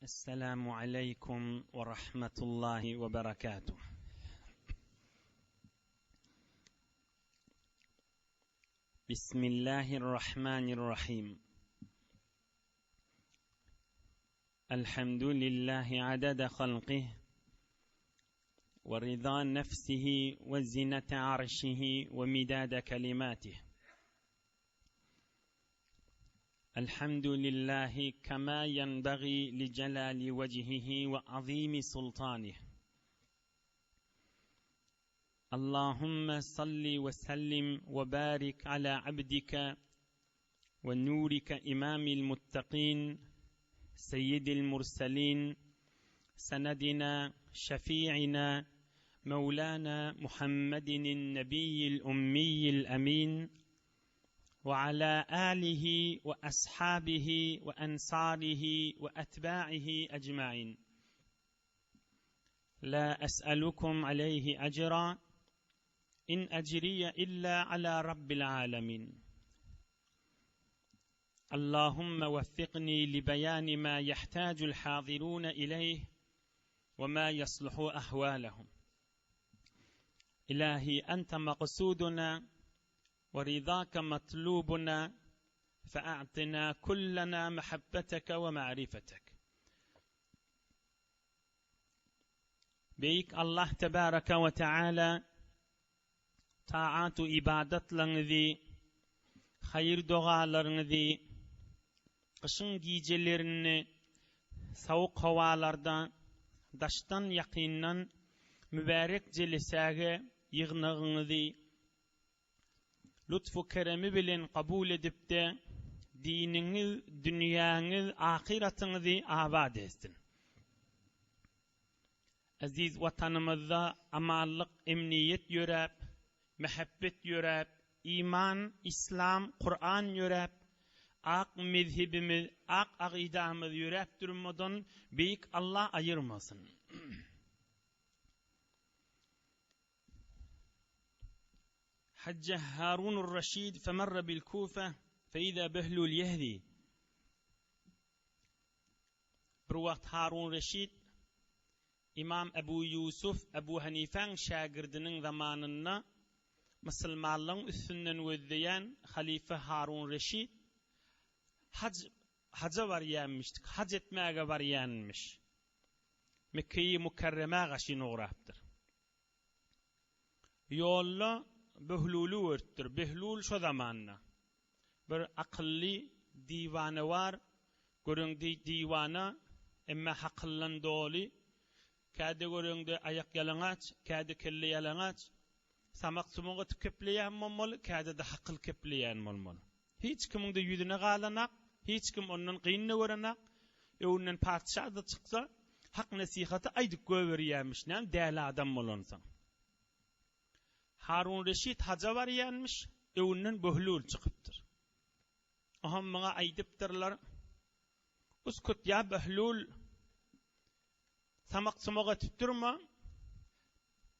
السلام عليكم ورحمة الله وبركاته. بسم الله الرحمن الرحيم. الحمد لله عدد خلقه ورضا نفسه وزنة عرشه ومداد كلماته. الحمد لله كما ينبغي لجلال وجهه وعظيم سلطانه. اللهم صل وسلم وبارك على عبدك ونورك إمام المتقين سيد المرسلين سندنا شفيعنا مولانا محمد النبي الأمي الأمين وعلى آله وأصحابه وأنصاره وأتباعه أجمعين لا أسألكم عليه أجرا إن أجري إلا على رب العالمين اللهم وفقني لبيان ما يحتاج الحاضرون إليه وما يصلح أحوالهم إلهي أنت مقصودنا ورضاك مطلوبنا فأعطنا كلنا محبتك ومعرفتك Beýik Allah tebaraka we teala taat-u ybadatlaryňyzy, haýyr-dogalaryňyzy gyşyň gijelerini sowuk howalarda daşdan-ýakyndan mübärek jelesäge ýygnagyňyzy lutfu-keremi bilen kabul edip-de, diniňiz, dünýäňiz, ahyratyňyzy abat etsin. Eziz Watanymyzda amanlyk, emniýet ýöräp, mähebbet ýöräp, iman, yslam, Kuran ýöräp, ak mezhebimiz, ak agydamyz ýöräp durmadan Beýik Alla aýyrmasyn. Hajja Harunur Raşid femerre bil Kufe feizâ Behlûl yehdi. Bir wagt Harun Reşit Ymam Ebu Ýusuf Ebu Hanifäň şägirdiniň zamanynda musulmanlygyň üstünden gözleýän halyfa Harun Reşit haj haja barýanmyşdyk, haj etmäge barýanmyş. Mekgeýi Mükerremä gaşyn ugrapdyr. Ýolda Behluly görüpdir. Behlul şo zamanda bir akylly diwana bar, göreňde diwana, emma hakyldan doly, käde göreňde aýak ýalaňaç, käde kelle ýalaňaç, samak-sumak atyp kepleýän bolmaly, käde-de hakyl kepleýän bolmaly. Hiç kimiň-de ýüzüne galanak, hiç kim ondan gyn-da görenak, öňünden patyşa-da çyksa, hak nesihaty aýdyp goýberýärmiş, näme däli adam bolansoň. Harun Reşit haja barýanmyş, öňünden Böhlül çykypdyr. Oňam muňa aýdypdyrlar, Uskut ýa Böhlül, samak-sumak etip durma,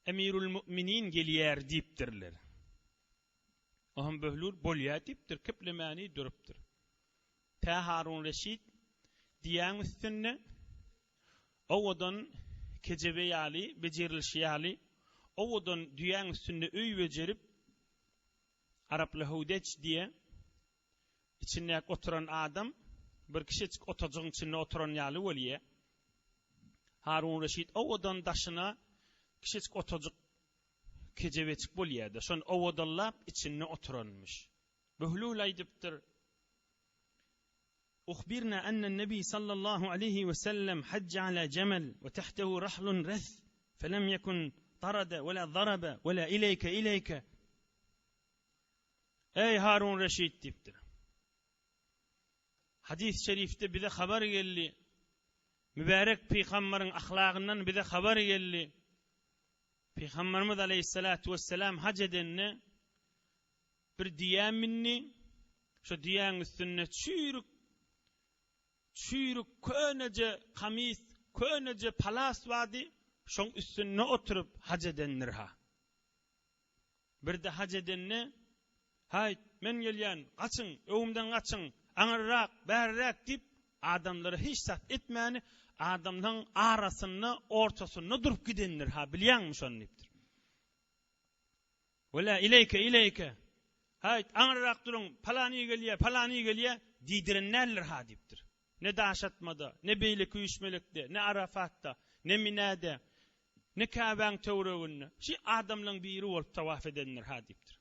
Emirül Müminin gelýär diýipdirler. Oňam Böhlül bolýa diýipdir, keplemäni durupdyr. Tä Harun Reşit diýäň üstünde owadan kejebe ýaly bejerilişi ýaly owadan düýäň üstünde öý bejerip araply howdeç diýe içindäki oturan adam bir kişejik otajygyň içinde oturan ýaly bolýa. Harun Reşit owadan daşyna kişejik otajyk kejebejik bolýa-da şony owadanlap içinde oturanmyş. Böhlül aýdypdyr, Uhbirna ennen-nebi sallallahu aleýhi we sellem hajja ala jemel we tahtehu rahlun reth felem yekun tarada we la zarabe we la ileýke ileýke. Eý Harun Reşit diýipdir. Hadys şerifde bize habar geldi. Mübärek pygambaryň ahlagyndan bize habar geldi. Pygambarymyz aleýhissalatu wesselam haj edende Bir düýä mindi, şo düýäň üstünde çüýrük, çüýrük köneje kamys, köneje palas bardy, şoň üstünde oturyp haj edendir-ha. Birde haj edende, Haýt, men gelýän, gaçyň, öňümden gaçyň, aňyrrak, bäriräk diýip, Adamlara hiç zat etmäni, adamlaň arasynda, ortasynda durup gidendir, ha, bilýäňmi şony diýipdir. Wela ileýke, ileýke. Haýt, aňryrak duruň, palany gelýär, palany gelýär diýdiren däldir, ha diýipdir. Ne daş atmada, ne beýleki üýşmelekde, ne Arafatda, ne Minäde, ne Käbäň töwereginde şi adamlaň biri bolup tawaf edendir, ha diýipdir.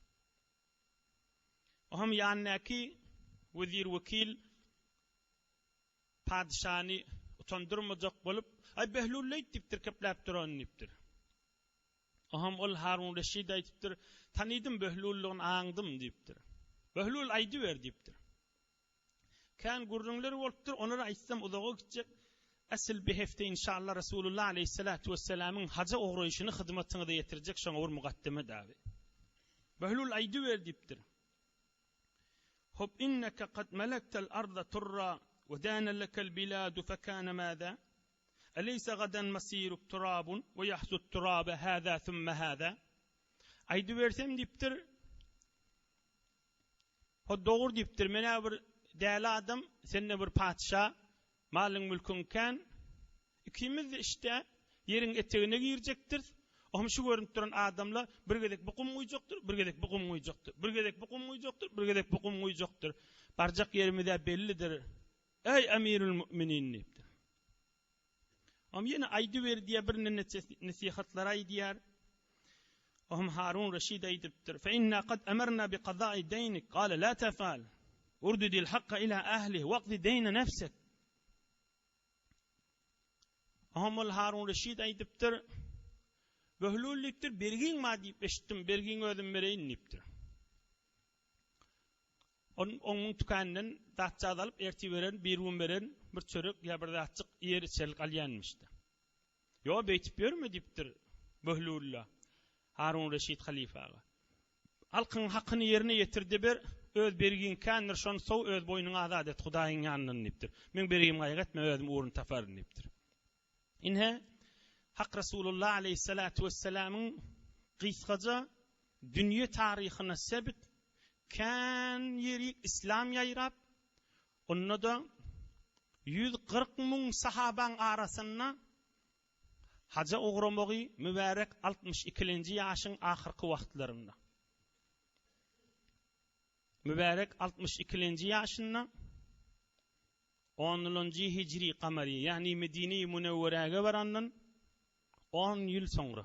Oňam ýanyndaky wezir-wekil padyşany utandyrmajak bolup, Aý, Behlul leýt diýipdir, kepläp durany diýipdir. Oňam ol Harun Reşit aýdypdyr, Tanydym Behlullygyny aňdym diýipdir. Behlul aýdyber diýipdir. Kän gürrüňler bolupdyr, olary aýtsam uzaga gitjek. Asyl bi hepde inşallah Resulullah aleýhissalatu wessalamyň haja ugraýşyny hyzmatyňyza ýetirjek, şoňa bir mugaddeme dagy. Behlul aýdyber diýipdir. Hop inneke kad melektel arda turra we däne lekel biladu fekâne mâzâ? Eleyse gadan masiruk turabun we yahsut turabe hâzâ sümme hâzâ? Aýdybersem diýipdir. Ho dogry diýipdir, men-ä bir däli adam, sen-de bir patyşa, malyň-mülküň kän. Ikimiz-de işdä ýeriň etegine girjekdiris. Ohm şu görünip duran adamla bir gezek bu gum guýjakdyr, bir gezek bu gum guýjakdyr, bir gezek bu gum guýjakdyr, bir gezek bu gum guýjakdyr. Barjak ýerimiz-ä bellidir. Eý, Emirül Müminin diýipdir. Ohm ýene aýdyber diýýär, bir nesihatlar aýdýar. Ohm Harun Reşid aýdypdyr, Fe inna kad emerna bi kazai deýnik, gale la tefal, urdudil hakka ila ahlih, waqdi deýne nefsek. Ohm ol Harun Reşid aýdypdyr, Böhlül diýipdir, bergiň bar diýip eşitdim, bergiňi özüm bereýin diýipdir. On, onuň tükänden zatjagaz alyp, ertir bererin, bir gün bererin, bir çörek ýa bir zatjyk iýer-içerlik alýanmyş-da. Ýo, beýtip ýörme diýipdir Böhlulla Harun Reşit halyfaga. Halkyň hakyny ýerine ýetir-de ber, öz bergiň kändir, şony sow, öz boýnuňy azat et Hudaýyň ýanyndan diýipdir. Meň bergimi gaýgy etme, özüm ugruny taparyn diýipdir. Ine, Hak Resulullah aleýhissalatu wessalamyň gysgaja dünýe taryhyna sebit kän ýerik islam ýaýrap, onda-da 140 müň sahabaň arasynda haja ugramagy mübärek 62-nji ýaşyň ahyrky wagtlarynda. Mübärek 62-nji ýaşynda Onunjy hijri kamary, ýagny Medine-i Münewweräge barandan on ýyl soňra,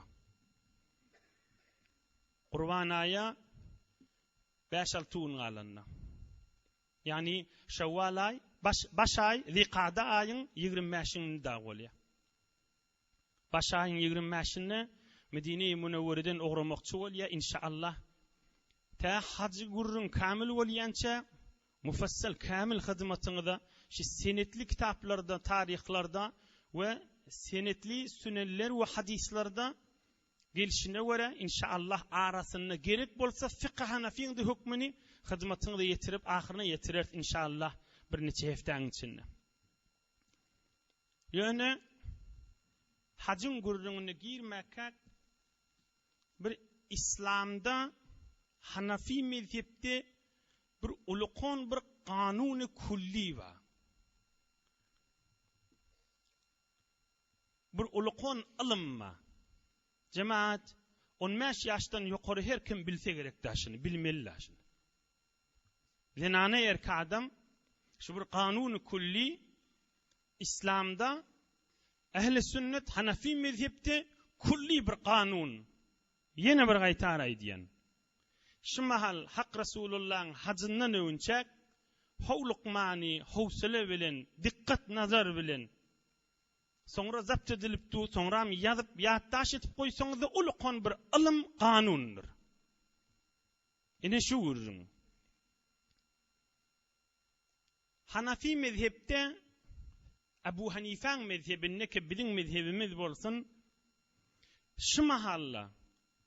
Gurban aýa bäş-alty gün galanda, ýagny Şewwal aý, baş, baş aý, Zikada aýyň 25 bäşinde dagy bolýar. Baş aýyň 25 bäşinde Medine-i Münewwereden ugramakçy bolýar, inşaallah. Tä haj gürrüň kämil bolýança Mufassal kämil hyzmatyňyza şu senetli kitaplarda, taryhlarda we senetli sünenler we hadyslarda gelşine görä inşaallah arasynda gerek bolsa fykh hanafyň-da hökmüni hyzmatyňyza ýetirip ahyryna ýetireris inşaallah birniçe hepdäň içinde. Ýöne hajyň gürrüňine girmäkäk bir islamda hanafi mezhepde Bir ulukan bir kanuny külli bar. Bir ulukan ylym bar. Jemaat, 15 ýaşdan ýokary her kim bilse gerek daşyny, bilmeli daşyny. Zenana erki adam şu bir kanuny külli İslamda ehli sünnet Hanafi mezhepde külli bir kanun. Ýene bir gaýtar aýdýan. Şu mahal Hak Resulullahyň hajyndan öwünçäk, howlukmany, howsala bilen, dykgat nazar bilen, soňra zabt edilip dur, soňram ýazyp, ýatdaş edip goýsaňyzda ulukan bir ylym, kanundyr. Ine şu gürrüň. Hanafi mezhepde, Ebu Hanifäň mezhebinde ki biziň mezhebimiz bolsun, şu mahalla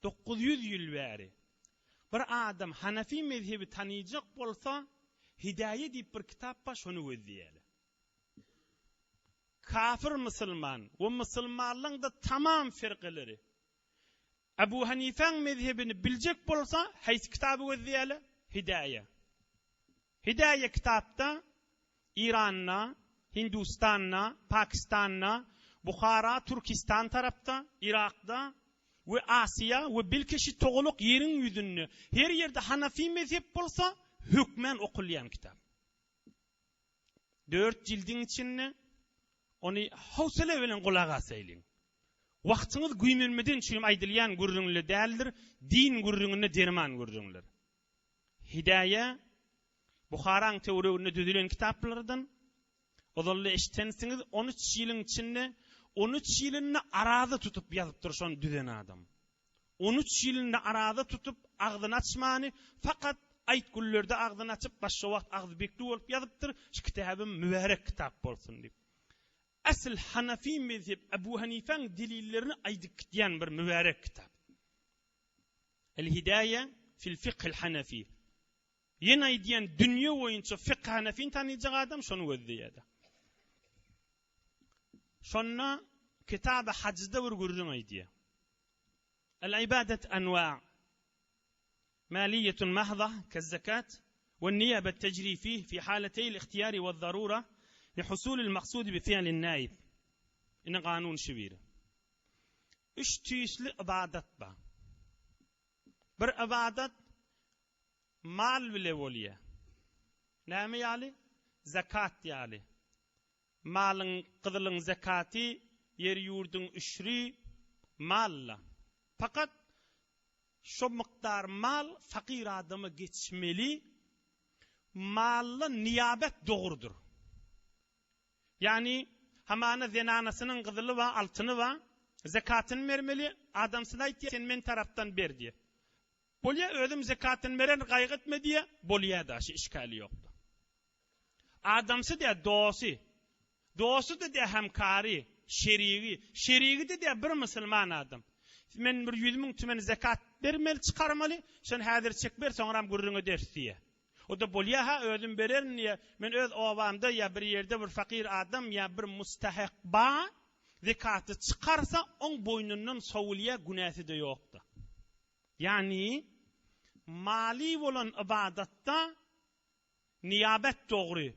900 ýyl bäri bir adam Hanafi mezhebi tanyjak bolsa, Hidaýe diýip bir kitap bar, şony gözleýärler. Kafir musulman we musulmanlaryň-da tamam firqeleri Ebu Hanifäň mezhebini biljek bolsa, haýsy kitaby gözleýärler? Hidaýe. Hidaýe kitapda Iranda, Hindustanda, Pakistanda, Buhara, Türkistan tarapda, Yrakda we Asiýa we belki şi togalak ýeriň ýüzünde her ýerde Hanafi mezhep bolsa hökmän okulýan kitap. Dört jildiň içinde ony howsala bilen gulak asaýlyň. Wagtyňyz güýmenmeden üçin aýdylýan gürrüňle däldir, din gürrüňinde derman gürrüňler. Hidaýa Buharaň töwereginde düzülen kitaplardan ozalda eşitensiňiz, on üç ýylyň içinde, on üç ýylynda araza tutup ýazypdyr şony düzen adam. On üç ýylynda araza tutup agzyny açmany, fakat aýt günlerde agzyny açyp, başga wagt agzy bekli bolup ýazypdyr, şu kitabym mübärek kitap bolsun diýip. Asl Hanafi mezhep Ebu Hanifäň delillerini aýdyp gitýän bir mübärek kitap. El Hidaýe fil fikhil Hanefi. Ýene aýdýan dünýe boýunça fikh Hanefini tanyjak adam şony gözleýär. Şonda Kitaby Hajda bir gürrüň aýdýar. El ibadet anwa. Maliýetun mahza ke'z-zekat we niýabet tejri fih fi haleteýil ihtiyari we'z-zarura li husulil maksudi bi fi'lin naib. Ine kanun şu biri. Üç tüýsli ybadat bar. Bir ybadat mal bile bolýar. Näme ýaly? Zekat ýaly. Malyň, gyzylyň zekaty, ýer-ýurduň üşri mal-la. Fakat şo mukdar mal fakyr adama geçmeli, malla nyýabet dogrudyr. Ýagny, hamana zenanasynyň gyzyly bar, altyny bar, zekatyny bermeli, adamsyna aýtýar, sen men tarapdan ber diýýär. Bolýa, özüm zekatyny bererin, gaýgy etme diýýär, bolýa-da, şi işgäli ýokdy. Adamsy diýýär, dosty. Dosty-da diýýär, hemkary, şerigi. Şerigi-de diýýär, bir musulman adam. Men bir 100 mün tümen zekat bermeli, çykarmaly, sen häzir çek ber, soňram gürrüň ederis diýýär. O-da bolýa-ha, özüm bererin diýýär. Men öz obamda ýa bir ýerde bir fakyr adam ýa bir mustahak bar, zekaty çykarsa, oň boýnundan sowulýar, günäsi-de ýok-da. Ýagny, maly bolan ybadatda Nyýabet dogry,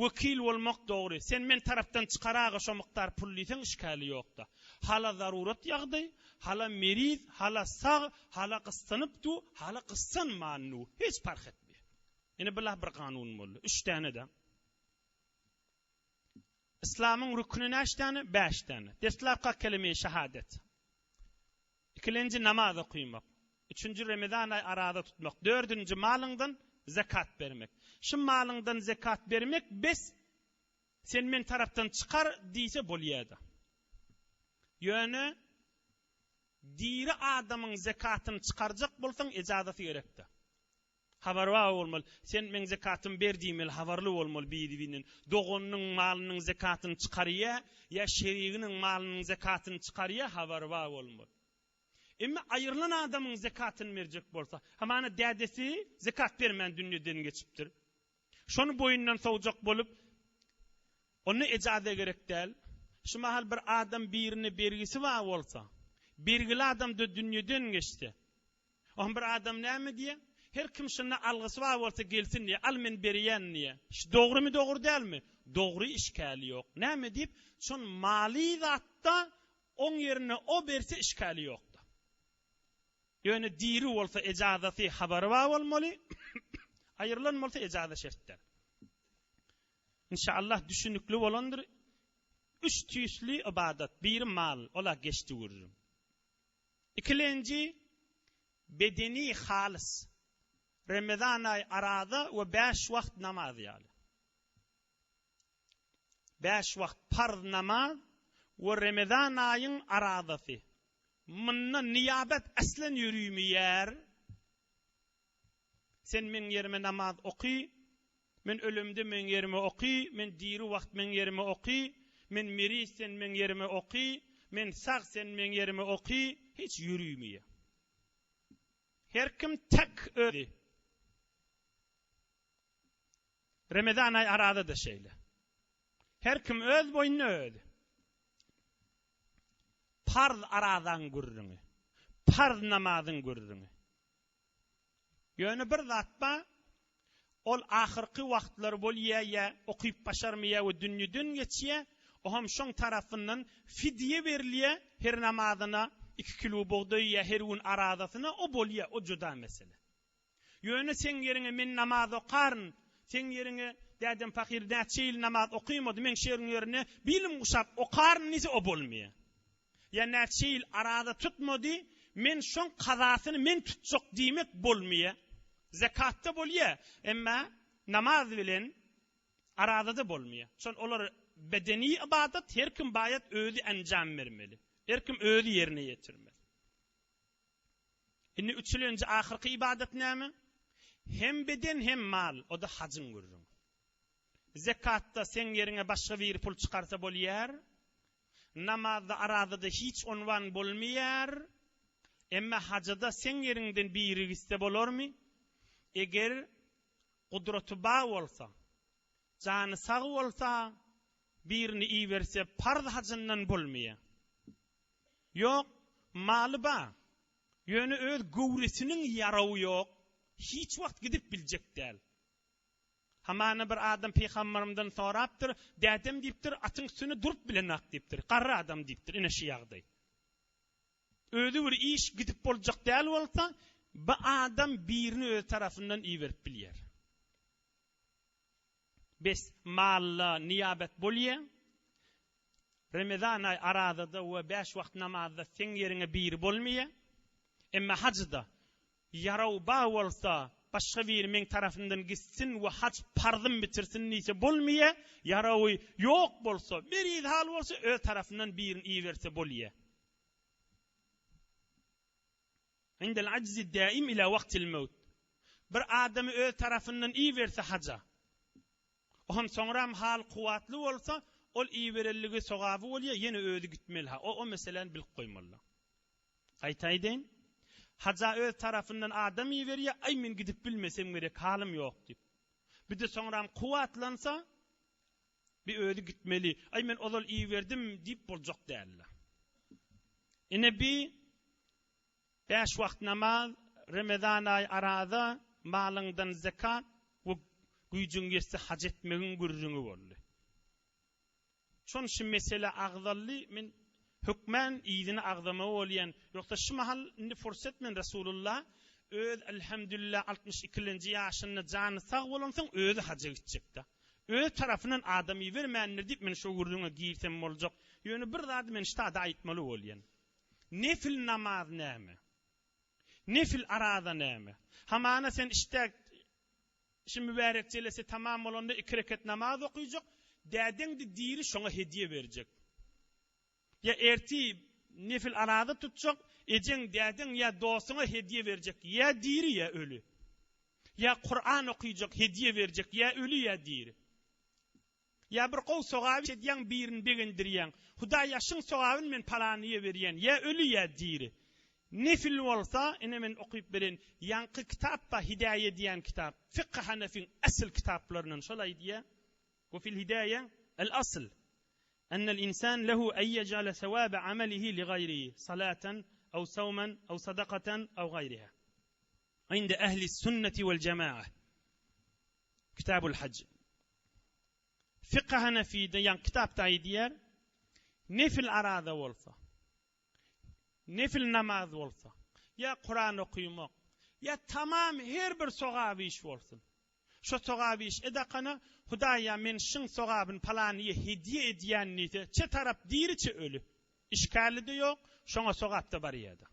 wekil bolmak dogry. Sen men tarapdan çykaraga şo mukdar pul diýseň işgäli ýokda. Hala zarurat ýagdaý, hala meriz, hala sag, hala gyssanyp du, hala gyssanman du, hiç parh etmeýär. Ine bula bir kanun boldy. Üç däne-de. Yslamyň rüküni näçe däne? Bäş däne. Deslapka kelime-i şahadet. Ikilenji namaz okymak. Üçünji Remezan aý araza tutmak. Dördünji malyňdan zekat bermek. Şu malyňdan zekat bermek bes sen men tarapdan çykar diýse bolýada. Ýöne diri adamyň zekatyny çykarjak bolsaň ejazasy gerekde. Habary bar bolmaly. Sen meň zekatymy ber diýmeli, habarly bolmaly biri-birinden. Doganynyň malynyň zekatyny çykarýa, ýa şeriginiň malynyň zekatyny çykarýa, habary bar bolmaly. Emma aýrylan adamyň zekatyny berjek bolsa, hamana dädesi zekat bermän dünýeden geçipdir. Şony boýundan sowjak bolup, onda ejaza gerek däl. Şu mahal bir adam birine bergisi bar bolsa, bergili adam-da dünýeden geçse, Oňa bir adam näme diýýär? Her kim şunda algysy bar bolsa gelsin diýýär. Al men berýän diýýär. Şu dogrymy dogry dälmi? Dogry işgäli ýok. Näme diýip, şon maly zatda oň ýerine o berse işgäli ýokda. Ýöne diri bolsa ejazasy habary bar bolmaly. Aýrylan bolsa ejaza şert däl. Inşallah düşünikli bolandyr. Üç tüýsli ybadat, biri mal, ola geçdi gürrüň. Ikilenji, bedeni halys. Remezan aýy araza we bäş wagt namaz ýaly. Bäş wagt parz namaz we Remezan aýyň arazasy. Munda nyýabet aslen ýörümeýär. Sen meň ýerime namaz oky, men ölemde meň ýerime oky, men diri wagt meň ýerime oky, men meriz sen meň ýerime oky, men sag sen meň ýerime oky, hiç ýörümeýär. Her kim tek özi. Remezan aýy arada-da şeýle. Her kim öz boýnuna özi. Parz arazaň gürrüňi. Parz namazyň gürrüňi. Ýöne bir zat bar, Ol ahyrky wagtlary bolýa ýa okyp başarmaýa we dünýeden geçýä, o hem şoň tarapyndan fidýe berilýä her namazyna iki kilo bugdaý ýa her gün arazasyna o bolýa o juda mesele. Ýöne seň ýeriňe men namaz okaryn, seň ýeriňe dädem pahyr näçe ýyl namaz okymady men şeriň ýerine bilim guşap okaryn diýse o bolmaýa. Ýa näçe ýyl araza tutmady, men şoň kazasyny men tutjak diýmek bolmaýa. Zekatda bolýa, emma namaz bilen arazada bolmaýa. Şon olar bedeni ybadat, her kim baýat özi enjam bermeli. Her kim özi ýerine ýetirmeli. Indi üçülenji ahyrky ybadat näme? Hem beden hem mal, o-da hajyň gürrüňi. Zekatda seň ýeriňe başga biri pul çykarsa bolýar. Namazda arazada hiç onwan bolmaýar. Emma hajada seň ýeriňden biri gitse bolarmy? Eger gudraty bar bolsa, jany sag bolsa, birini iberse parz hajyndan bolmaýar. Ýok, maly bar. Ýöne öz göwresiniň ýarawy ýok, hiç wagt gidip biljek däl. Hamana bir adam pygamberymdan sorapdyr, Dädem diýipdir, atyň üstünde durup bilenak diýipdir. Garry adam diýipdir, ine şu ýagdaý. Özi bir iş gidip boljak däl bolsa, bu adam birini öz tarapyndan iberip bilýär. Bes, malla niýabet bolýa. Remezan aý arazada we bäş wagt namazda seň ýeriňe biri bolmaýa. Emma hajda Ýaraw bar bolsa, başga biri meň tarapymdan gitsin we haj parzym bitirsin diýse bolmaýa, ýarawy ýok bolsa, meriz hal bolsa öz tarapyndan birini iberse bolýa. Indel ajzi daim ila wagtil mewt. Bir adamy öz tarapyndan iberse haja. O hem soňram hal kuwwatly bolsa, ol iberelligi sogaby bolýa, ýene özi gitmeli ha. O o meseläni bilip goýmaly. Gaýta aýdaýyn. Haja öz tarapyndan adam iberýär, aý men gidip bilmesem gerek, halym ýok diýip. Bir-de soňram kuwwatlansa, bir özi gitmeli. Aý men ozal iberdim diýip boljak däldi. Ine bi bäş wagt namaz, Remezan aýy araza, malyňdan zekat we güýjüň ýetse haj etmegiň gürrüňi boldy. Şon şu mesele agzaldy, men hökmän yzyny agzamagy bolýan. Ýogsa şu mahal indi fursat men Resulullah öz elhamdülillah 62-lenji ýaşynda jany sag bolansoň özi haja gitjekda. Öz tarapyndan adam ibermändir diýip men şo gürrüňe girsem boljak. Ýöne bir zady men ştada aýtmaly bolýan. Nefil namaz näme? Nefil araza näme? Hamana sen işdä Şu mübärek jelese tamam bolanda iki reket namaz okyjak, dädeňdi diri şoňa hedýe berjek. Ýa ertir nefil araza tutjak, ejeň, dädeň ýa dostuňa hedýe berjek, ýa diri ýa öli. Ýa Kuran okyjak, hedýe berjek, ýa öli ýa diri. Ýa bir gowy sogap iş edýäň birini begendirýäň. Hudaý ýaşyň sogabyny men palanyýa berýän, ýa öli ýa diri. Nefil bolsa, ine men okyp beren ýaňky kitap bar Hidäýe diýen kitap. Fykhy Hanefiň asyl kitaplaryndan şol aýdýar. We fil hidäýe el asl ennel insan lehu en yec'ale sewabe amelihi li gaýrihi salaten ew sawmen ew sadakaten ew gaýriha. Inde ehli sünneti wel jema'a. Kitabul Haj. Fykh Hanefide ýaňky kitapda aýdýar, nefil araza bolsa, nefil namaz bolsa, ýa Kuran okymak, ýa tamam her bir sogap iş bolsun. Şo sogap iş edakana, Hudaýa men şyň sogabyny palanyýa hedýe edýän diýse, çe tarap diri çe öli. Işgäli-de ýok, şoňa sogap-da barýa-da.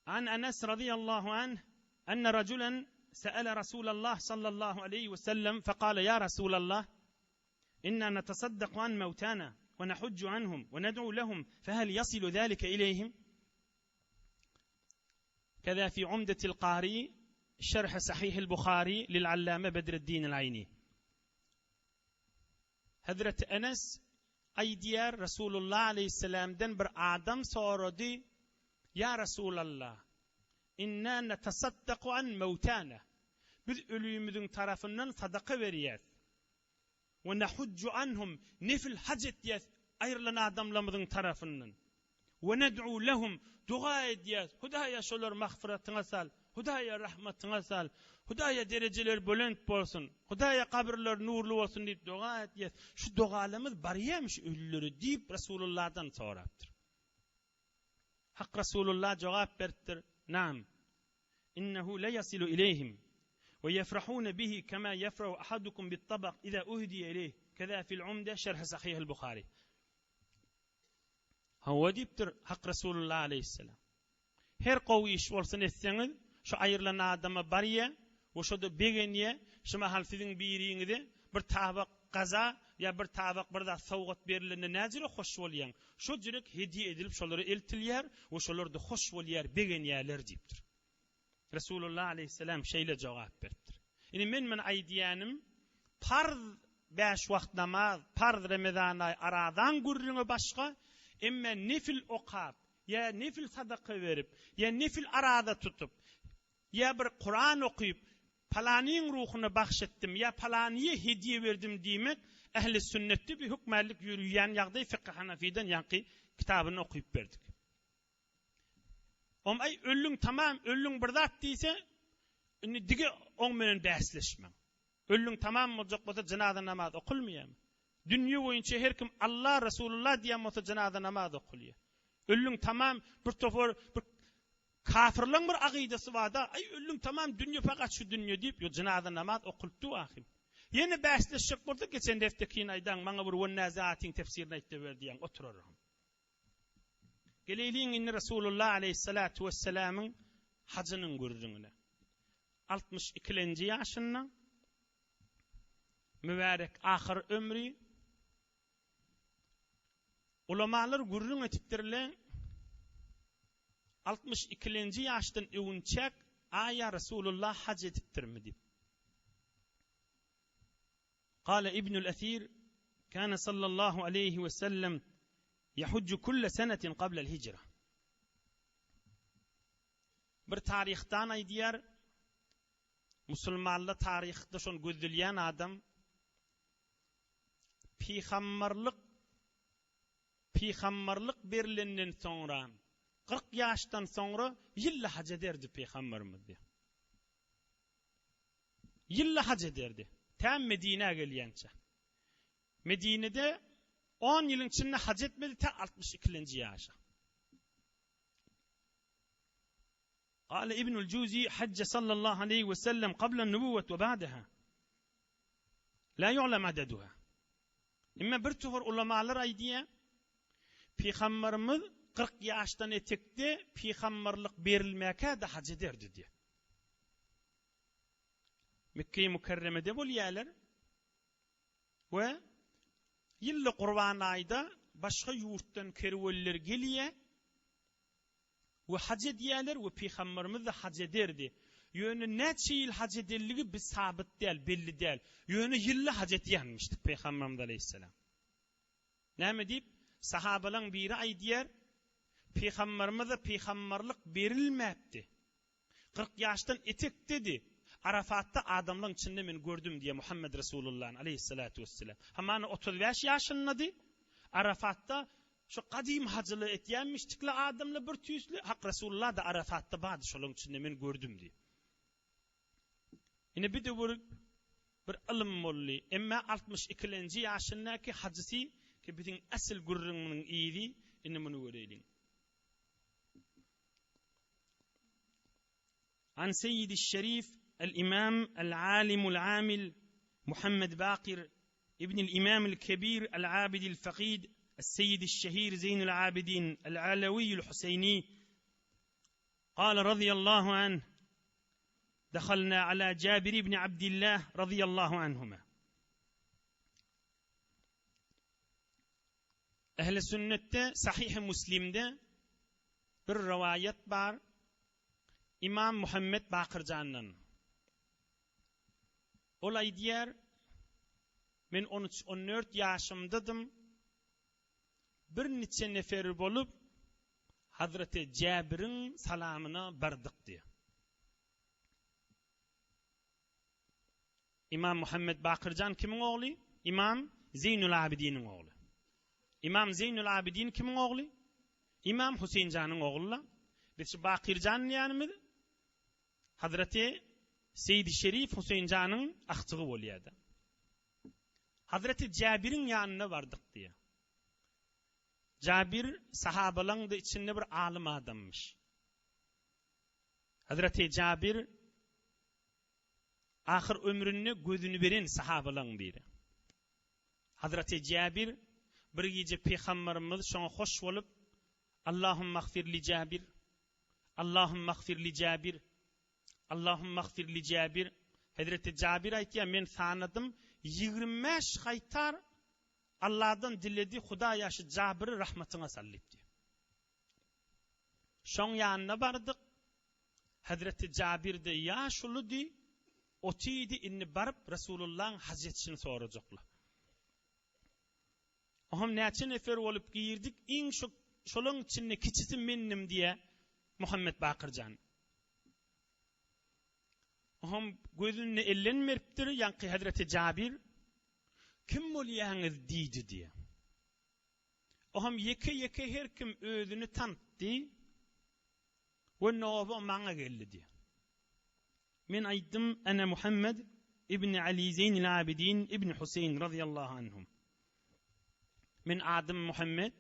An Enes radiyallahu anh enne rajulen se'ele Rasulallah sallallahu aleyhi ve sellem fekale ya Rasulallah inna netesaddaku an mevtana ve nehujju anhum ve ned'u lehum fehel yasilu zalike ileyhim Keza fi Umdetil Kari Şerh Sahihil Buhari lil Allame Bedreddin Ayni Hezreti Enes aýdýar, Resulullah aleýhissalamdan bir adam sorady, Ýa Resulallah, inna netasaddaku an mewtana, biz ölümiziň tarapyndan sadaka berýäs, we nehujju anhum, nefil haj etýäs aýrylan adamlarymyzyň tarapyndan, We ned'u lehum, doga edýäs, Hudaýa şolary magfyratyňa sal, Hudaýa rahmatyňa sal, Hudaýa derejeleri belent bolsun, Hudaýa gabyrlary nurly bolsun diýip doga edýäs. Şu dogalarymyz barýarmy şu ölülere diýip Resulullahdan sorapdyr. Hak Resulullah jogap beripdir, Naam. Innehu le yasilu ileyhim we yefrahune bihi kema yefrahu ahadukum bit-tabak iza uhdiye ileyh, keza fil Umde şerh Sahihil Buhari. Hawa diýipdir Hak Resulullah aleýhissalam. Her gowy iş bolsun etseňiz, şu aýrylan adama barýa we şo-da begenýä, şu mahal siziň biriňize bir tabak gaza ýa bir tabak bir zat sowgat berilende näjüre hoş bolýaň, şo jürek hediýe edilip şolara eltilýär we şolar-da hoş bolýar, begenýärler diýipdir. Resulullah aleýhissalam şeýle jogap beripdir. Indi men muny aýdýanym, parz bäş wagt namaz, parz Remezan aýy arazaň gürrüňi başga, emme nefil okap, ýa nefil sadaka berip, ýa nefil araza tutup, ýa bir Kuran okyp, palanyň ruhuna bagş etdim, ýa palanyýa hediýe berdim diýmek, ähli sünnetde bir hökmänlik ýörüýän ýagdaý, Fykhy Hanafiden ýaňky kitabyny okyp berdik. Om aý öldüň tamam, öldüň bir zat diýse, indi dige oň menen bäsleşmäň. Öldüň tamam boljak bolsa jynaza namaz okulmaýarmy? Dünýe boýunça her kim Allah, Resulullah diýen bolsa jynaza namaz okulýar. Öldüň tamam bir topar bir kafirleň bir agydasy barda, aý öldüň tamam dünýe fakat şu dünýe diýip, ýo jynaza namaz okulypdy ahim. Ýene bäsleşjek bolsa geçen deftekini aýdaň, maňa bir Wennäziatyň tefsirini aýtda ber diýýäň, oturaryn. Geleýliň indi Resulullah aleýhissalatu wessalamyň hajynyň gürrüňine. Altmyş ikilenji ýaşynda mübärek ahyr ömri ulamalar gürrüň etipdirler. Altmyş ikilenji ýaşdan öwünçäk aýa Resulullah haj edipdirmi diýip. Kale Ibnül Esir, Kâne sallallahu aleyhi ve sellem yehujju kulle senetin kablel hijra. Bir taryhdan aýdýar, musulmanla taryhda şony gözdelýän adam pygamberlik pygamberlik berilenden soňra 40 ýaşdan soňra ýylda haj ederdi pygamberimiz diýär. Ýylda haj ederdi. Tä Medinä gelýänçä. Medinede on ýylyň içinde haj etmedi tä altmyş ikilenji ýaşa. Gale Ibnul Juzi hajja sallallahu aleýhi we sellem kablen nubuwwet we ba'deha. La yu'lem adeduha. Emma bir topar ulamalar aýdýar, Pygamberimiz 40 ýaşdan etekde pygamberlik berilmäkä-de haj ederdi diýip. Mekge-i Mükerremede bolýarlar we ýylda Gurban aýda başga ýurtdan kerwenler gelýär we haj edýärler we Pygamberimiz-de haj ederdi. Ýöne näçe ýyl haj edenligi bi sabyt däl, belli däl. Ýöne ýylda haj edýänmişdik Pygamberimiz aleýhissalam. Näme diýip, sahabalaň biri aýdýar, Pygamberimize pygamberlik berilmäpdi. 40 ýaşdan etekdedi. Arafatda adamlaň içinde men gördüm diýýär Muhammed Resulullany aleýhissalatu wesselam. Hamana 35 ýaşyndady. Arafatda şu gadym hajyly etýänmişdikle adamlar bir tüýsli, Hak Resulullah da Arafatda bardy şolaň içinde men gördüm diýip. Ine bir döwür bir ylym boldy. Emma 62-lenji ýaşyndaky hajysy ki biziň asyl gürrüňimiziň yzy, indi muny göreýliň. An Seýidi Şerif el-Imam el-Alimul Amil Muhammed Bakir ibnil Imamil Kebir el-Abidil Fakid es-Seýidi Şehir Zeýnul Abidin el-Alawiýul Huseýni Kale radiyallahu anh Dehalna ala Jabir ibn Abdillah radiyallahu anhuma Ehli sünnetde Sahihi Müslimde bir rowaýat bar. Imam Muhammed Bakyrjandan. Ol aýdýar, Men 13-14 ýaşymdadym. Bir niçe nefer bolup Hazreti Jäbiriň salamyna bardyk diýýär. Imam Muhammed Bakyrjan kimiň ogly? Imam Zeýnul Abidiniň ogly. Imam Zeýnul Abidin kimiň ogly? Ymam Huseýin janyň ogly-la. Biz şu Bakyr jan diýýänimiz Hazreti Seýdi Şerif Huseýin janyň agtygy bolýar-da. Hazreti Jäbiriň ýanyna bardyk diýýär. Jabir sahabalaň-da içinde bir alym adammyş. Hazreti Jabir ahyr ömründe gözüni beren sahabalaň biri. Hazreti Jabir bir gije Pygamberimiz şoňa hoş bolup, Allahumma gfir li Jabir, Allahumma gfir li Jabir, Allahumma gfir li Jabir. Hazreti Jabir aýtýar, men sanadym 25 gaýtar Allahdan diledi, Hudaýa şu Jabiri rahmatyňa sal diýipdi. Şoň ýanyna bardyk. Hezreti Jabir-de ýaşuludy, otydy, indi baryp Resulullahyň haj etişini sorajaklar. Oňam näçe nefer bolup girdik, iň şu şolaň içinde kiçisi mendim diýýär Muhammet Bakyr jan. Oňam gözünde elden beripdir, ýaňky Hezreti Jabir, Kim bolýaňyz diýdi diýýär. Oňam ýeke-ýeke her kim özüni tanytdy we noba maňa geldi diýýär. Men aýtdym, Ene Muhammed ibn Ali Zeýnil Abidin ibn Huseýn razyýallahu anhum. Men adym Muhammed,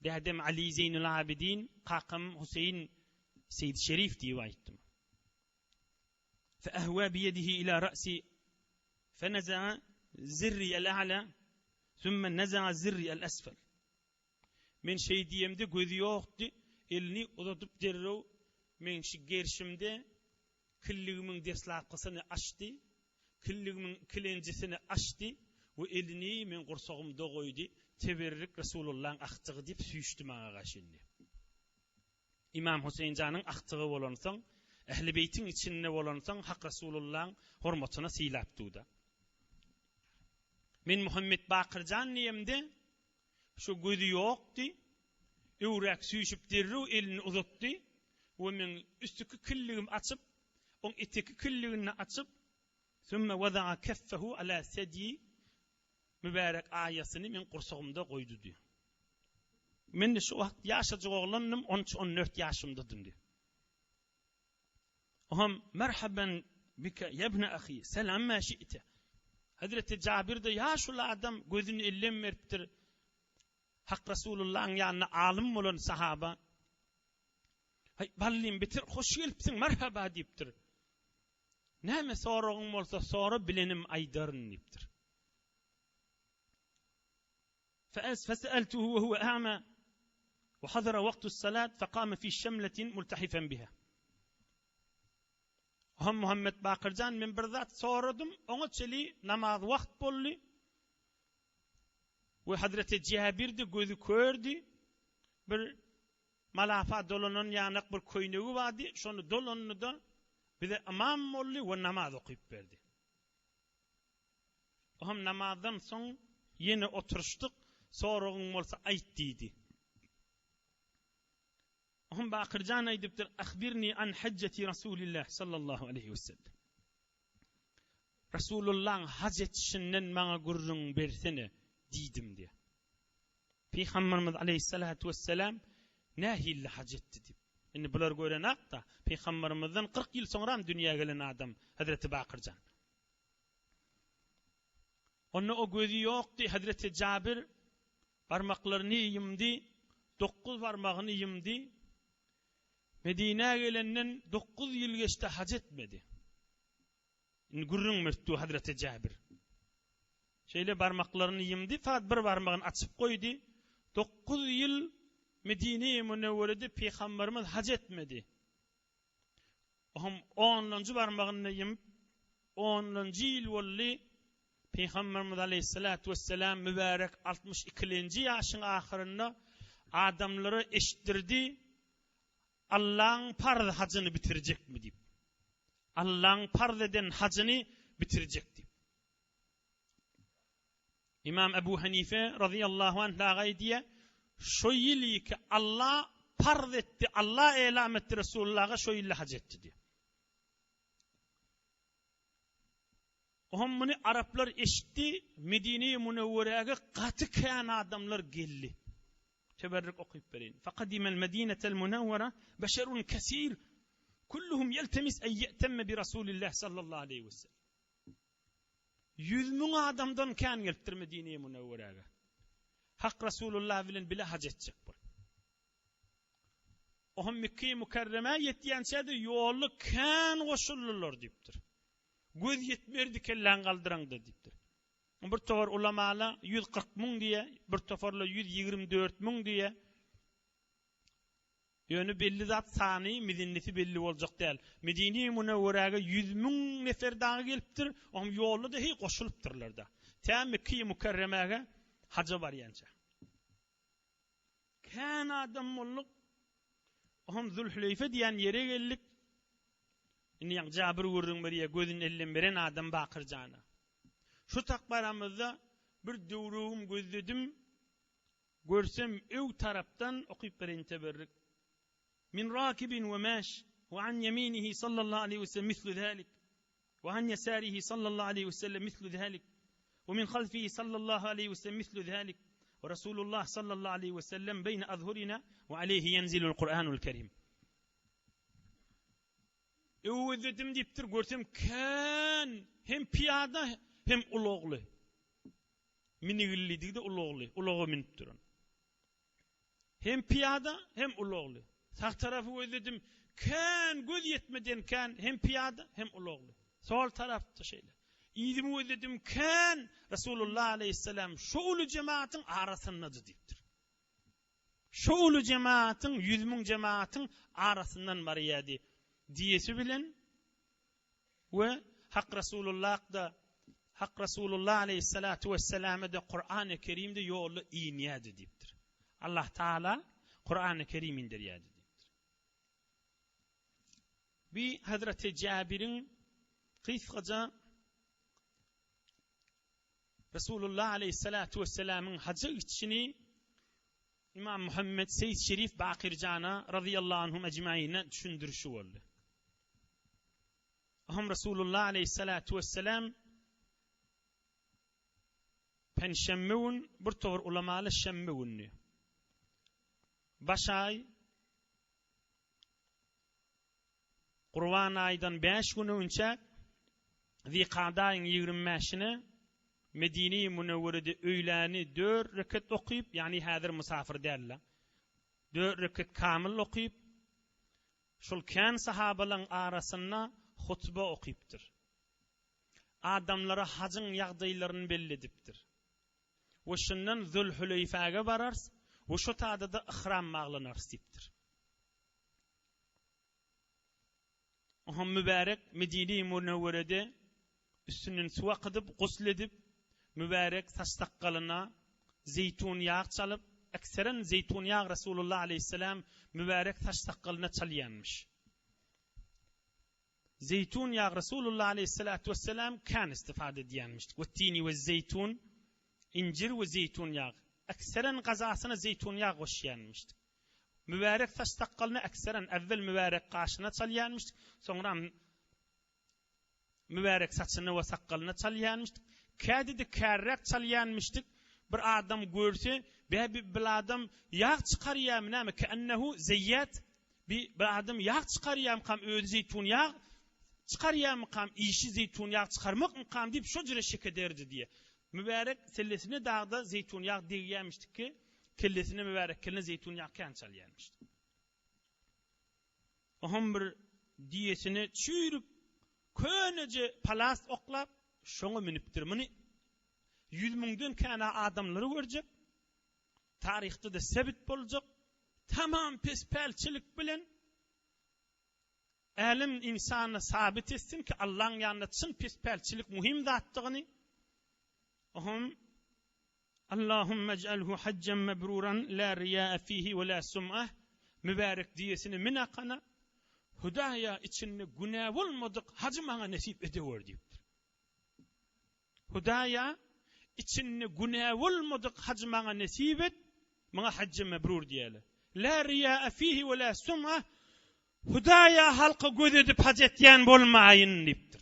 dädem Ali Zeýnul Abidin, kakam Huseýn Seýid Şerif diýip aýtdym. Feehwa biyedihi ila ra'si feneza'a zirri el-a'la sümme neza'a zirri el-esfel. Men şeý diýemde gözi ýokdy, elini uzadyp derrew meň şu gerşimde killigimiň deslapkysyny açdy, killigimiň ikilenjisini açdy we elini meň gursagymda goýdy, Teberrik Resulullaň agtygy diýip süýşdi maňa garşy indi. Ymam Huseýin janyň agtygy bolansoň, Ähli Beýtiň içinde bolansoň Hak Resulullaň hormatyna sylap duda. Men Muhammet Bakyr jan diýemde, şu gözi ýokdy, öwräk süýşüp derrew elini uzatdy we meň üstüki killigimi açyp, oň eteki killigini açyp, Sümme weza'a keffehu ala sedyi mübärek aýasyny meň gursagymda goýdy diýýär. Men-de şu wagt ýaşajyk oglandym, on üç-on dört ýaşymdadym diýýär. Oňam, Merhaben bike ýebne ahi, sel amma şi'te. Hezreti Jabir-de ýaşuly adam, gözüni ellem beripdir. Hak Resulullahyň ýanynda alym bolan sahaba. Haý, ballym, beter hoş gelipsiň, merhaba diýipdir. Näme soragyň bolsa sora, bilenim aýdaryn diýipdir. Feseltuhu we huwe a'ma we hadara waqtus salat fekame fi şemletin multahifen biha. Oham Muhammet Bakyrjan men bir zat soradym, oňa çeli namaz wagt boldy. We Hazreti Jabir-de gözi kördi. Bir Malafa dolanan ýanak bir köýnegi bardy, şony dolandy-da, bize ymam boldy we namaz okyp berdi. Oňam namazdan soň ýene oturyşdyk, soragyň bolsa aýt diýdi. Oňam Bakyr jan aýdypdyr, Ahbirni an hajjati Rasulillah sallallahu aleýhi wesellem. Resulullaň haj etişinden maňa gürrüň bersene diýdim diýýär. Pygamberimiz aleýhissalatu wessalam nähili haj etdi diýip. Indi bular görenakda, pygamberimizden 40 ýyl soňram dünýä gelen adam Hezreti Bakyrjan. Onda o gözi ýokdy, Hezreti Jabir barmaklaryny ýumdy, dokuz barmagyny ýumdy. Medinä gelenden dokuz ýyl geçdi haj etmedi. Indi gürrüň beripdi Hazreti Jabir. Şeýle barmaklaryny ýumdy, fakat bir barmagyny açyp goýdy. Dokuz ýyl Medine-i Münewwerede Pygamberimiz haj etmedi. Oňam onlanjy barmagyny ýumup, onlanjy ýyl boldy, Pygamberimiz aleýhissalatu wessalam mübärek 62-lenji ýaşyň ahyrynda adamlara eşitdirdi, Allaň parz hajyny bitirjekmi diýip. Allaň parz eden hajyny bitirjek diýip. Imam Ebu Hanife razyýallahu anh dagy aýdýar, şo ýyl ki Allah parz etdi, Allah elam etdi Resulullaha şo ýylda haj etdi diýip. Oňam muny araplar eşitdi, Medine-i Münewweräge gaty kän adamlar geldi. Teberrük okyp bereýin. Faqadimel Medinetel Munawwara beşerun kesir kulluhum ýeltemis en ýe'temme bi Rasulillah sallallahu aleýhi we sellem. 100.000 adamdan kän gelipdir Medine-i Munawwaräge. Hak Rasulullah bilen bile haj etjek bolup. Ohm Mekge-i Mükerremä ýetýänçä-de ýolda kän goşuldylar diýipdir. Göz ýetmerdi kelläň galdyraňda diýipdir. Bir topar ulamala 140 müň diýýär, bir toparla 124 müň diýýär. Ýöne belli zat sany, mizinnisi belli boljak däl. Medine-i Münewweräge 100 müň nefer dagy gelipdir, oňam ýolda-da heý goşulypdyrlar-da. Tä Mekge-i Mükerremäge haja barýança. Kän adam bolduk. Oňam Zülhüleýfe diýen ýere geldik. Indi ýaňy Jabir gürrüň berýär, gözüni elden beren adam Bakyr jana. Şu tak baramyzda bir döwregim gözledim, görsem ög tarapdan okyp bereýin teberrik. Min rakibin we mäş we an ýeminihi sallallahu aleýhi we sellem mislu zalik we an ýesarihi sallallahu aleýhi we sellem mislu zalik we min halfihi sallallahu aleýhi we sellem mislu zalik we Rasulullah sallallahu aleýhi we sellem beýne azhurina we aleýhi ýenzilul Kur'anul Kerim. Öwezledim diýipdir, görsem kän hem pyýada hem ulagly. Minigillidigi-de ulagly, ulaga münüp duran. Hem pyýada, hem ulagly. Sag tarapy gözledim, kän göz ýetmeden kän hem pyýada, hem ulagly. Sol tarapda şeýle. Yzymy gözledim, kän Resulullah aleýhissalam şo uly jemaatyň arasyndady diýipdir. Şo uly jemaatyň, 100.000 jemaatyň arasyndan barýardy diýesi bilen we Hak Resulullah-da Hak Resulullah aleýhissalatu wesselame-de Kurany Kerim-de ýolda inýärdi diýipdir. Allah Taala Kurany Kerim inderýärdi diýipdir. Bi Hazreti Jabiriň gysgaça Resulullah aleýhissalatu wesselamyň haja gidişini Imam Muhammed Seýit Şerif Bakyr jana razyýallahu anhum ejmaine düşündirişi boldy. Aham Resulullah aleýhissalatu wesselam penşenbe gün bir towar ulamaly şenbe günü. Baş aý Gurban aýdan bäş gün öňçä Zikada aýyň 25 bäşine Medine-i Münewwerede öýläni dört reket okyp, ýagny häzir mysafyr däl-de, dört reket kamyl okyp, şol kän sahabalaň arasynda hutba okypdyr. Adamlara hajyň ýagdaýlaryny belli edipdir. We şundan Zülhüleýfäge bararys we şo tada-da yhram baglanarys diýipdir. Oňa mübärek Medine-i Münewwerede üstünden suw akydyp, gusl edip, mübärek saç-sakgalyna zeýtun ýag çalyp, ekseren zeýtun ýag Resulullah aleýhissalam mübärek saç-sakgalyna çalýanmyş. Zeýtun ýag Resulullah aleýhissalatu wessalam kän istifade edýänmiş. Wettini we zeýtun, injir we zeýtun ýag. Ekseren gazasyna zeýtun ýag goşýanmyş. Mübärek saç-sakgalyny ekseren äwwel mübärek gaşyna çalýanmyş, soňram mübärek saçyna we sakgalyna çalýanmyş. Käde-de kärräk çalýanmyşdyk. Bir adam görse, bä bi bir adam ýag çykarýarmy näme, ke'ennehu zeýýat, bi bir adam ýag çykarýarmykam, özi zeýtun ýag çykarýarmykam, işi zeýtun ýag çykarmakmykam diýip şo jüre şek ederdi diýýär. Mübärek sellesine dagda zeýtun ýag degýärmişdik ki, kellesine mübärek keline zeýtun ýag kän çalýarmyş. Oňam bir düýesine çüýrük köneje palas oklap, şoňa münüpdir. Muny ýüz müňden kän adamlary görjek, taryhda-da sebit boljak, tamam pespälçilik bilen Älem ynsana sabyt etsin ki, Allaň ýanynda çyn pespälçilik muhim zatdygyny, Ohm Allahumma ij'alhu hajjan mebruran la riýaa fihi we la sum'ah mübärek diýesini min akana, Hudaýa içinde günä bolmadyk hajy maňa nesip edewer diýipdir. Hudaýa, içinde günä bolmadyk haj maňa nesip et, muňa hajjy mebrur diýerler. La riýaa fihi we la sum'a, Hudaýa halka göz edip haj etýän bolmaýyn diýipdir.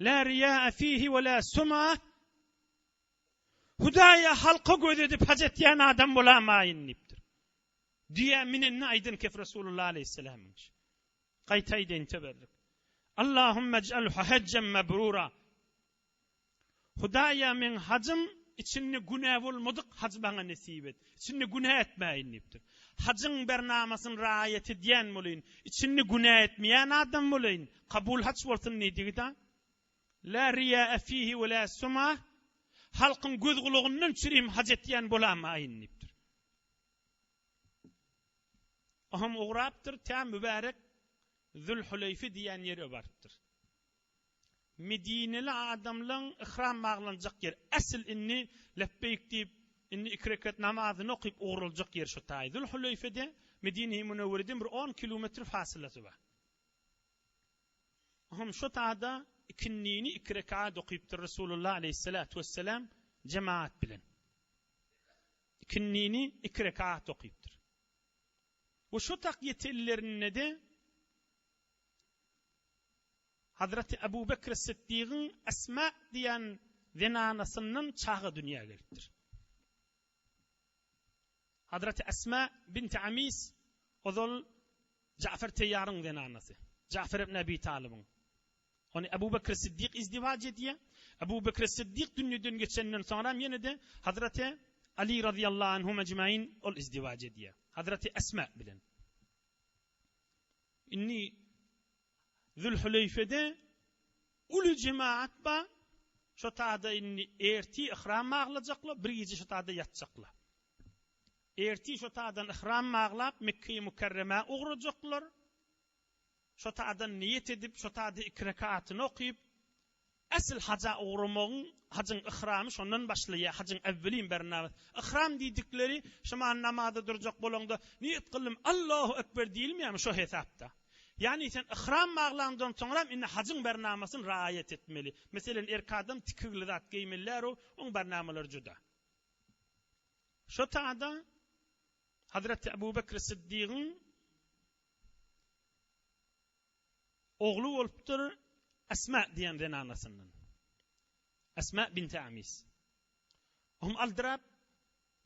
La riýaa fihi we la sum'a, Hudaýa halka göz edip haj etýän adam bolamaýyn diýipdir. Düýä minenini aýdan kef Resulullah aleýhissalamyň. Gaýta aýdaýyn teberrük. Allahumma ij'alhu hajjan mabrura. Hudaýa meň hajym içinde günä bolmadyk haj maňa nesip et. Içinde günä etmäýin diýipdir. Hajyň bernamasyny raýat edýän bolaýyn. Içinde günä etmeýän adam bolaýyn. Kabul haj bolsun diýdigi-da. La riýa fihi we la suma. Halkyň göz-gulagyndan çürim haj etýän bolamaýyn diýipdir. Ohm ugrapdyr, tä mübärek Zülhuleýfe diýen ýere barypdyr. Medineli adamlaň yhram baglanjak ýeri, äsl indi lepbeýk diýip, indi iki rekat namazyny okyp ugruljak ýer şo taý. Zülhuleýfede Medine-i Münewwereden bir on kilometr fasylasy bar. Ohm şo tada ikindini iki rekat okypdyr Resulullah aleýhissalatu wesselam jemaat bilen. Ikindini iki rekat okypdyr. We şo tak ýetenlerinde-de Hazreti Ebu Bekr Siddigiň Esma diýen zenanasyndan çaga dünýä gelipdir. Hazreti Esma binti Amis ozal Jafer Teýýaryň zenanasy. Jafer ibn Ebi Talybyň. Ony Ebu Bekr Siddik izdiwaç edýär. Ebu Bekr Siddik dünýeden geçenden soňra ýene-de Hazreti Ali razyýallahu anhum ejmain ol izdiwaç edýär. Hazreti Esma bilen. Indi Zülhüleýfede uly jemaat bar. Şo tada indi erti ihram baglajaklar, bir gije şo tada ýatjaklar. Erti şo tadan ihram baglap Mekge-i Mükerremä ugrajaklar. Şo tadan niýet edip, şo tada iki rekatyny okyp, Esl haja ugramagyň, hajyň yhramy şondan başlaýar, hajyň äwwelin bernamasy. Yhram diýdikleri, şuman namaza durjak bolaňda, niýet kyldym, Allahu ekber diýilmeýärmi şo hesapda? Ýagny sen yhram baglaňdan soňram indi hajyň bernamasyny raýat etmeli. Meselen, erkek adam tikigli zat geýmelirärow, oň bernamalary juda. Şo tada Hazreti Ebu Bekr Siddigiň Ogly bolupdyr Esma diýen zenanasyndan. Esma binti Amis. Ohm aldyrap,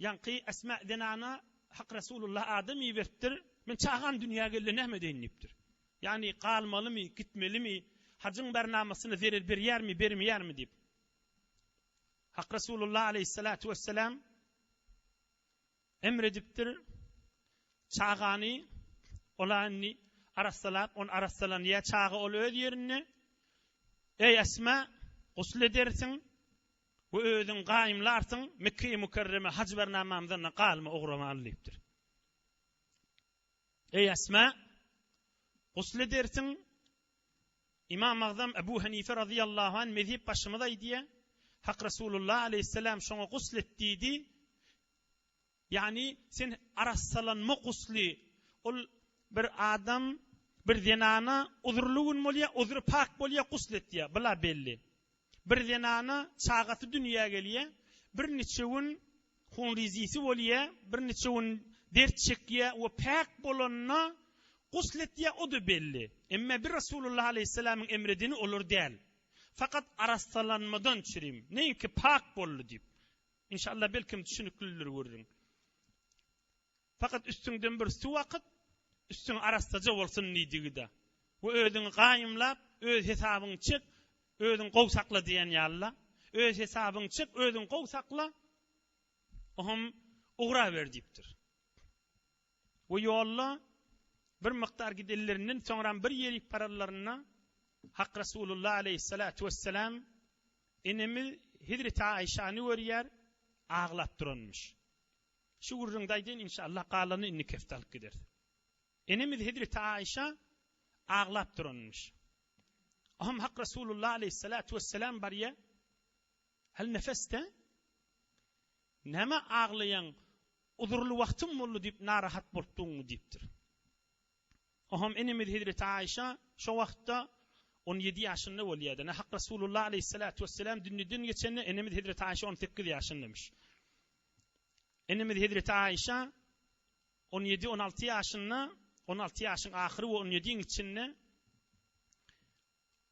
ýaňky Esma zenana Hak Resulullah adam iberipdir, Men çagam dünýä geldi, näme edeýin diýipdir. Ýagny galmalymy, gitmelimi, hajyň bernamasyna zerer berýärmi, bermeýärmi diýip. Hak Resulullah aleýhissalatu wesselam Emr edipdir, Çagany ola indi arassalap, ony arassalanýar, çaga ol öz ýerinde. Eý, Esma, gusl edersiň we özüňi gaýymlarsyň, Mekge-i Mükerreme haj bernamamyzdan galma, ugramaly diýipdir. Eý, Esma, gusl edersiň, Ymam Agzam Ebu Hanife razyýallahu anh mezhep başymyz aýdýar, Hak Resulullah aleýhissalam şoňa gusl et diýdi, Ýagny sen arassalanma gusly, ol bir adam bir zenana uzurly gün bolýar, uzry pak bolýar, gusl etýär, bula belli. Bir zenana çagasy dünýä gelýär, bir niçe gün hunrizisi bolýar, bir niçe gün dert çekýär we päk bolanda gusl etýär, o-da belli. Emma bir Resulullah aleýhissalamyň emredeni olar däl. Fakat arassalanmadan çürim, neýinki pak boldy diýip. Inşallah belkem düşüniklidir gürrüň. Fakat üstüňden bir suw akyp, üstüň arassaja bolsun diýdigi-de. We özüňi gaýymlap, öz hesabyňy çek, özüňi gowy sakla diýen ýaly-la. Öz hesabyňy çek, özüňi gowy sakla, oňam ugraber diýipdir. We ýolda bir mukdar gidenlerinden soňram bir ýerik baranlarynda Hak Resulullah aleýhissalatu wessalam enemiz Hezreti Aişany görýär, aglap duranmyş. Şu gürrüňde aýdaýyn inşallah galanyny indiki hepde alyp gideris. Enemiz Hezreti Aişa aglap duranmyş. Ohm Hak Resulullah aleýhissalatu wessalam barýar. Hal nefeste? Näme aglaýaň? Uzurly wagtym boldy diýip narahat bolup durňmy diýipdir. Ohm enemiz Hezreti Aişa şo wagtda 17 ýaşynda bolýardy. Hak Resulullah aleýhissalatu wessalam dünýeden geçende enemiz Hezreti Aişa 18 ýaşyndamyş. Enemiz Hezreti Aişa 17-16 ýaşynda, 16 ýaşyň ahyry we 17-iň içinde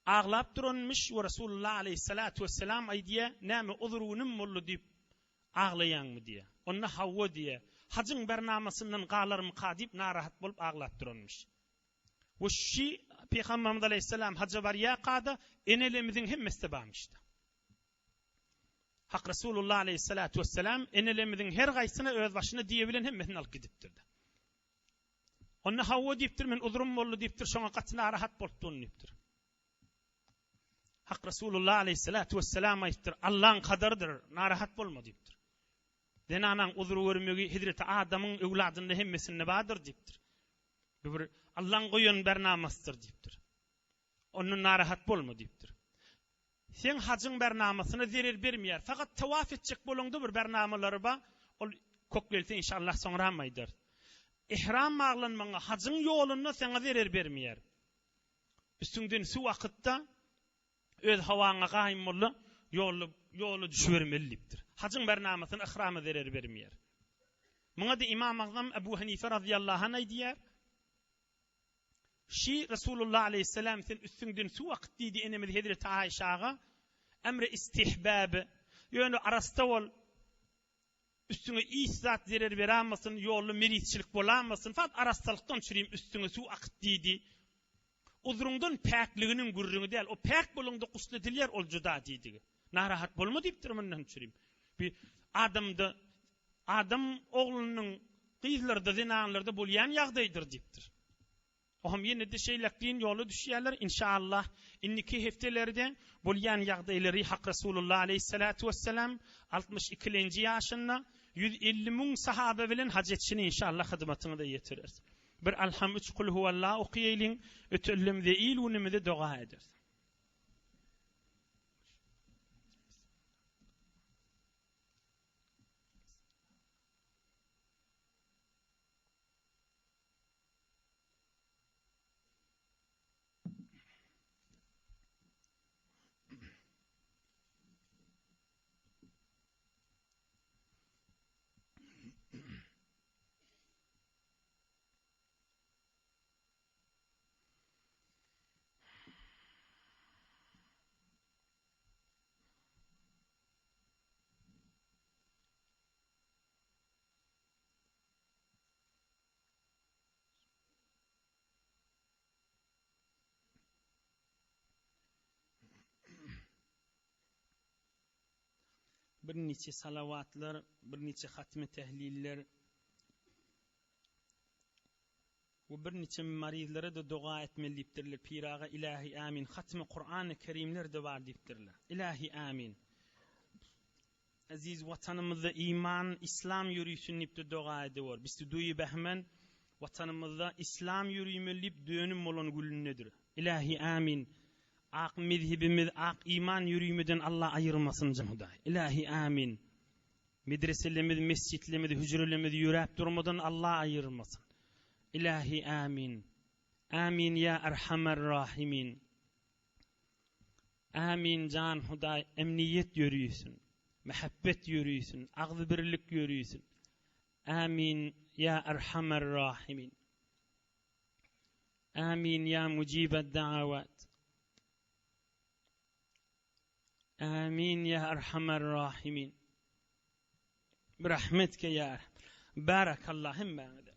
aglap duranmyş we Resulullah aleýhissalatu wessalam aýdýar, näme uzur günüm boldy diýip. Aglaýaňmy diýýär. Onda hawa diýýär. Hajyň bernamasyndan galarmyka diýip narahat bolup aglap duranmyş. We şi Pygamberimiz aleýhissalam haja barýarka-da enelerimiziň hemmesi-de barmyşda. Hak Resulullah aleýhissalatu wessalam enelerimiziň her gaýsyna öz başyna diýe bilen hemmesini alyp gidipdir-de. Onda hawa diýipdir, men uzrum boldy diýipdir, şoňa gaty narahat bolupdyryn diýipdir. Hak Resulullah aleýhissalatu wessalam aýtdyr, Allaň kadarydyr, narahat bolma diýipdir. Zenanaň uzur görmegi hezreti Adamyň öwladynda hemmesinde bardyr diýipdir. Bu bir Allaň goýan bernamasydyr diýipdir. Ondan narahat bolma diýipdir. Seň hajyň bernamasyna zerer bermeýär. Fakat tawaf etjek bolaňda bir bernamalary bar, ol kok gelse inşallah soňram aýdarys. Ihram baglanmaňa hajyň ýolunda saňa zerer bermeýär. Üstüňden suw akytda, öz hawaňa gaýym bolda, ýolda ýola düşübermeli diýipdir. Hajyň bernamasyna ihrama zerer bermeýär. Muňa-da Imam Agzam Ebu Hanife razyýallahu anh aýdýar. Şi Resulullah aleýhissalam sen üstüňden suw akyt diýdi enemiz hezreti Aýşaga. Emri istihbab. Ýöne arassa bol. Üstüňe hiç zat zerer beramasyn, ýolda merizçilik bolamasyn, fakt arassalykdan çürim üstüňe suw akyt diýdi. Uzruňdan päkliginiň gürrüňi däl, o päk boluňda gusl edilýär, ol juda diýdigi. Narahat bolma diýipdir mundan çürim. Bir adamda adam oglunyň gyzlarda, zenanlarda bolýan ýagdaýdyr diýipdir. Ohm ýene-de şeýlekdin ýola düşýärler, inşaallah, indiki hepdelerde bolýan ýagdaýlary Hak Resulullah aleýhissalatu wessalam 62-lenji ýaşynda 150 müň sahaba bilen haj etişini inşaallah hyzmatyňyza ýetireris. Bir Alham üç Kul huwallah okaýalyň, ötellemize il günümize doga ederis. Birniçe salawatlar, birniçe hatmy tehliller we birniçe marizlere-de doga etmeli diýipdirler. Pir aga Ilahi Amin, hatmy Kurany Kerimler-de bar diýipdirler. Ilahi Amin. Eziz Watanymyzda iman, islam ýörisin diýip-de doga edewor. Bisti duýy Behmen Watanymyzda islam ýörimeli diýip dönüm bolan gülündedir. Ilahi Amin. Ak mezhebimiz, ak iman ýörimeden Allah aýyrmasyn jan Hudaý. Ilahi Amin. Medreselerimiz, mesjitlerimiz, hüjrelerimiz ýöräp durmadan Allah aýyrmasyn. Ilahi Amin. Amin ýa Erhamer Rahimin. Amin jan Hudaý emniýet ýörisin, mähebbet ýörisin, agzybirlik ýörisin. Amin ýa Erhamer Rahimin. Amin ýa Mujibed Dawat. Amin ýa Erhamer Rahimin. Birahmetke ýa Barakallah hemmäňize.